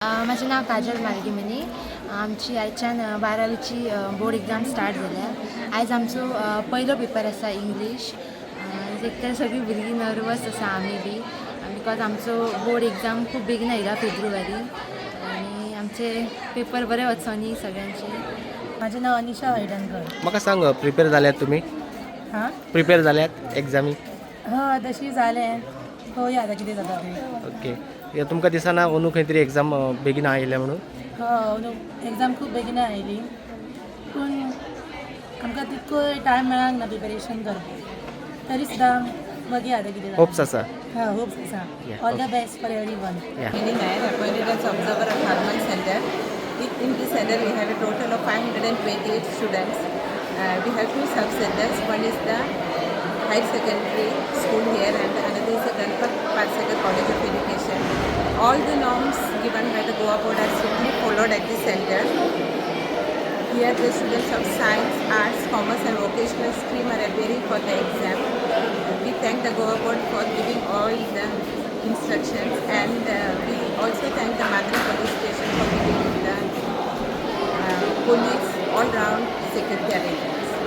म्हाजें नांव काजल मालगीमनी. आमची आयच्यान बारावीची बोर्ड एग्जाम स्टार्ट जाल्या. आयज आमचो पयलो पेपर आसा इंग्लीश. एक तर सगळीं भुरगीं नर्वस आसा, आमी बी, because आमचो बोर्ड एग्जाम खूब बेगीन आयला फेब्रुवारी आनी आमचे पेपर बरे वचोनी सगळ्यांचे. माझें नांव अनिशा हळदणकर. म्हाका सांग, प्रिपेर जाल्यात तुमी? हां. प्रिपेर जाल्यात एग्जामीक? हय, तशी जालें. पळोवया आतां कितें जाता तें. ओके, हे तुमकां दिसना अंदू खंय तरी एग्जाम बेगीन आयल्या म्हणून? हय, अंदू एग्जाम खूब बेगीन आयली, पूण आमकां तितको टायम मेळांक ना प्रिपेरेशन करपाक. तरी सुद्दां बघया आतां कितें जाता. होप्स आसा? हय, होप्स आसा. Yeah, all the best for everyone. Yeah. Mini Nair, appointed as observer of Harman Center. In this center, we have a total of 528 students. We have two sub-centers. One is the higher secondary school here and another is the Ganpat Parsekar College of Education. All the norms given by the Goa board are strictly followed at this center. Here the students of science, arts, commerce and vocational stream are appearing for the exam. We thank the Goa board for giving all the instructions and we also thank the Mandra police station for giving the police all round security arrangement.